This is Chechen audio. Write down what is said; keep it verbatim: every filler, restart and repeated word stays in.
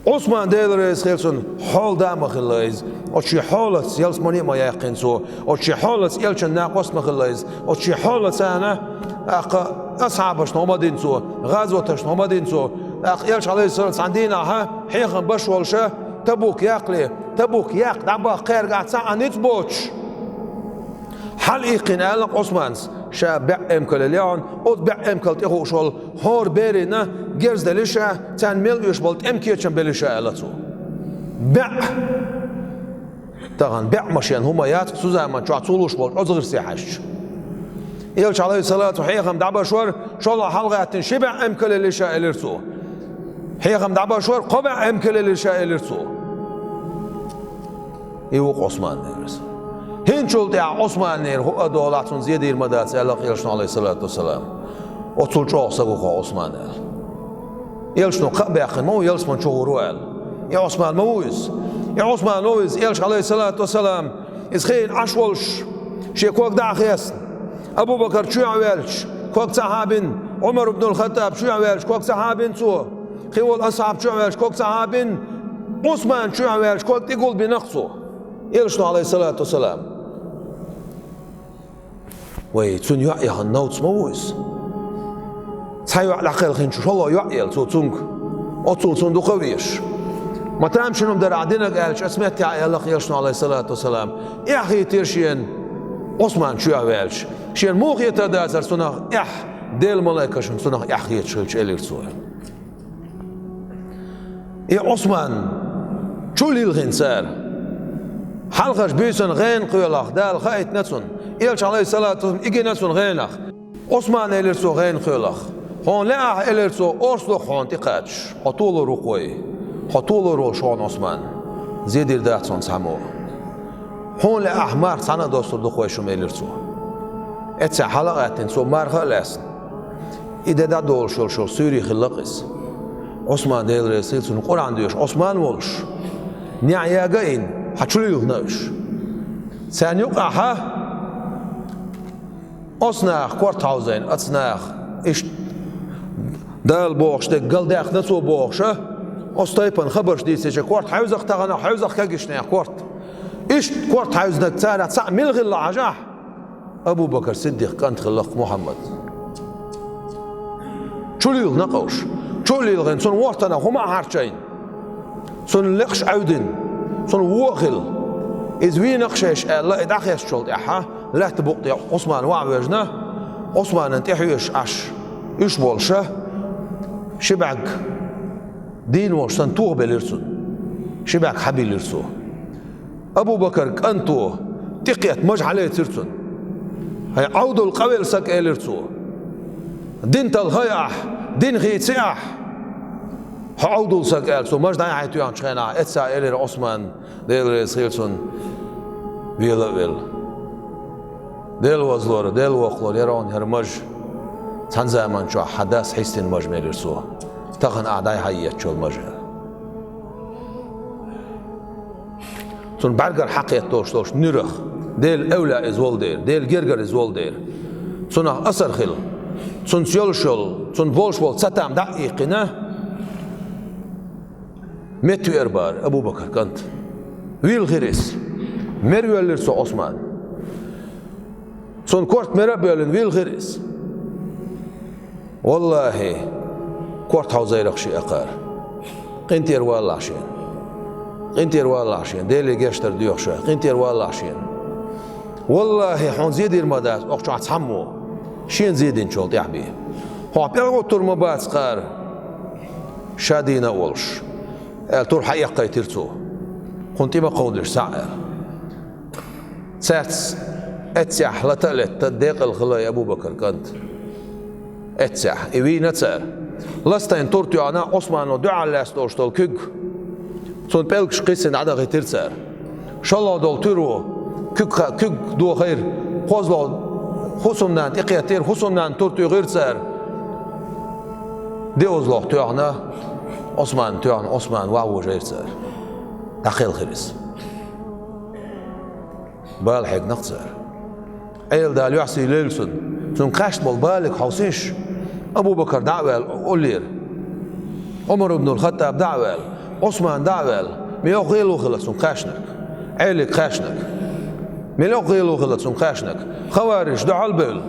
Ӏусман, Дела реза хила цунна, хьола да а ма хилла иза. Оцу шен хьолаца ялсамане а ма яьккхина цо. Оцу шен хьолаца элчан накъост а ма хилла иза. Оцу шен хьолаца царна, тӀаккха асхьабашна хӀума дина цо, гӀазоташна хӀума дина цо. ТӀаккха элча, Ӏалайхиссалам, цхьана дийнахьа хьехам беш волуш, Табук яккхале, Табук яккха дӀабахка кхаьргахь цхьа а ницкъ боцуш. Хьала иккхина аьлла Ӏусманас, ша бӀе эмкал елла яхьуна, оцу бӀе эмкал тӀехууш волу хӀора берийн герз делира ша, царна мел оьшуш болу тӀеман кечам белира ша аьлла цо. БӀе! Тахана бӀе машен хӀума яц цу заман чохь цо луш болчу оцу гӀирсе хьаьжча. Элча, Ӏалайхиссалату, хьехам дӀабеш вара, шолгӀа хьалагӀаьттина ши бӀе эмкал елира ша, элира цо. Хьехам дӀабеш вара, кхо бӀе эмкал елира ша, элира цо. И ву-кх Ӏусман, элира цо. ХӀинцачул тӀаьхьа Ӏусманера хӀуъа а долахь, цунна зен дийр ма дац, аьлла-кх элчано, Ӏалайхиссалату вассалам. Оццул чӀогӀа сагӀа ву хьо, Ӏусман, аьлла. Элчано кхаъ баьккхина ма ву, ялсамани чу гӀур ву аьлла. И Ӏусман ма ву иза. И Ӏусман ву иза, элча, Ӏалайхиссалату вассалам, иза хиъна Ӏаш волуш, шен ког дӀа а хесна, Абу-Бакар чоьхьа ваьлча, ког ца хьабина, Ӏумар ибн ал-Хаттаб чоьхьа ваьлча, ког ца хьабина цо, кхин волу асхьаб чоьхьа ваьлча, ког ца хьабина, Ӏусман чоьхьа ваьлча, ког тӀе гулбина-кх цо. Элчано, Ӏалайхиссалату вассалам. Вай, цуьнан йоӀ яхана новца ма ву иза. Цхьа йоӀ дӀакхелхинчу шолгӀа йоӀ елла цо цуьнга. Оццул цунна дукха а везаш. Ма тамашийна хӀума дара ахь динарг аьлча, оцу меттехь аьлла-кх элчано, Ӏалайхиссалату вассалам, эхь хийтира шена Ӏусман чоьхьа ваьлча. Шена муха хетар дацара цунах эхь, Делан малайкашна цунах эхь хеташ хилча, элира цо. И Ӏусман чу лилхина цара. Хьалхарчу буьйсанна гӀенах кхоьллина Дала хаийтина цунна. Элча, Ӏалайхиссалату вассалам, и гина цунна гӀенах. Ӏусман, элира цо, гӀенах кхоьллина. Хьуна лаахь, элира цо, орца ду-кх хьуна тӀекхачаш. Хьо толур ву-кх вай. Хьо толур волуш хьуна, Ӏусман. Зен дийр дац хьуна цхьаммо. Хьуна лаахь, марха цхьаьна а доссур ду-кх вай шуна, элира цо. Эццехь хьала а гӀаьттина, цо марха а лаьцна. И де дӀадолуш йолуш йолу суьйре хилла-кх иза. Ӏусман, Дела реза хила цунна, Къуръан доьшуш Ӏусман волуш, неӀ яга а йина, хьа чу лилхина уьш. Царна юкъахь оцу наха корта хьовзийна, оцу наха, иштта Дала бохуш дерг галдаьккхина цо бохуш, оцу тайпана хабарш дийцича, корта хьаьвза-кх тахана, хьаьвза-кх кегийчу нехан корта. Иштта корта хьаьвзинарг царах цхьаъ мила хилла хьажахь, Абу-Бакр Сиддикъ кӀант хилла-кх Мухьаммад. Чу лилхина-кх уьш. Чу а лилхина, цунна вортанах хӀума а хьарчийна. Цунна лекхаш Ӏевдина. Цунна вон а хилла. Иза вийна-кх шайша аьлла, и дӀахецначул тӀаьхьа, лаьттан букъа тӀе Ӏусман ваха вежна, Ӏусманан тӀе хьоьжуш Ӏаш, уьш болуш, ши бӀаьрг дийна волуш санна, тоха белира цунна. Ши бӀаьрг хьабийлира цо. Абу-Бакар кӀанто тӀекхетта маж хьалецира цунна. «ХӀай Ӏовдал къавелла саг», — элира цо. «Дин талхий ахь, дин хийций ахь, хьо Ӏовдал саг», — аьлла, цо маж дӀай-хьай тоьхначу хенахь, эццахь элира Ӏусман, Дела реза хила цунна, вела а велла. «Дела возлора, Дела воккхалора яра хьуна хӀара маж. Цхьана заман чохь хьан дас хьистина маж», — элира цо. «Тахана ахь дӀай-хьай еттачул маж». Цунна бӀаьргара хьакхетта долуш долчу нуьрах, Делан эвлаяъ иза волу дела, Делан гергара иза волу дела, цунах асар хилла, цунца йолуш йолу, цунна болуш болу цатам дӀа а иккхина, меттавеара бара Абу-Бакар кӀант. Вийла хир иза. Мера воьллира цо Ӏусман. Цунна корта мера а боьллина, вийла хир иза. «ВаллахӀи, корта хьовзийра-кх ши акхар. КъинтӀера валалахь шена. КъинтӀера валалахь шена. Деле гечдар доьху ша. КъинтӀера валалахь шена. ВаллахӀи, хьуна зен дийр ма дац окху чохь цхьаммо, шена зен динчул тӀаьхьа бен. Хьох пӀелг гӀуттур ма бац кхара, ша дийна а волуш», — аьлла, тур хьаэккхийтира цо. «Кхунна тӀе ма кховдалаш цхьаъ», — аьлла. Цаьрца эццехь лата а летта декъала хилла и Абу-Бакар кӀант. Эццехь и вийна цара. Ластийна тур тоьхна, Ӏусмано дуьхьал лаьцна долуш долу куьг, цунна пӀелгаш кхиссина дӀадахийтира цара. ШолгӀа долу туьро куьг ха-, куьг дохийра, кхозлагӀа хӀусамнана тӀекхеттийра, хӀусамнана тур туьйхира цара. ДоьазлагӀа тоьхна, Ӏусманна тоьхна, Ӏусман ваха вожийра цара. ДӀакхелхира иза. Бала хьегна-кх цара. Ӏела Дала юьхь сий лойла цунна. Цунна кхаьчна болу баланиг хьовсийша. Абу-Бакар дӀа а ваьлла уллера. Ӏумар ибн ал-Хаттаб дӀа а ваьлла. Ӏусман дӀа а ваьлла, мел йоккха гӀело хилла цунна кхаьчнарг. Ӏелига кхаьчнарг. Мел йоккха гӀело хилла цунна кхаьчнарг. Хаварижаш духьал а бевлла,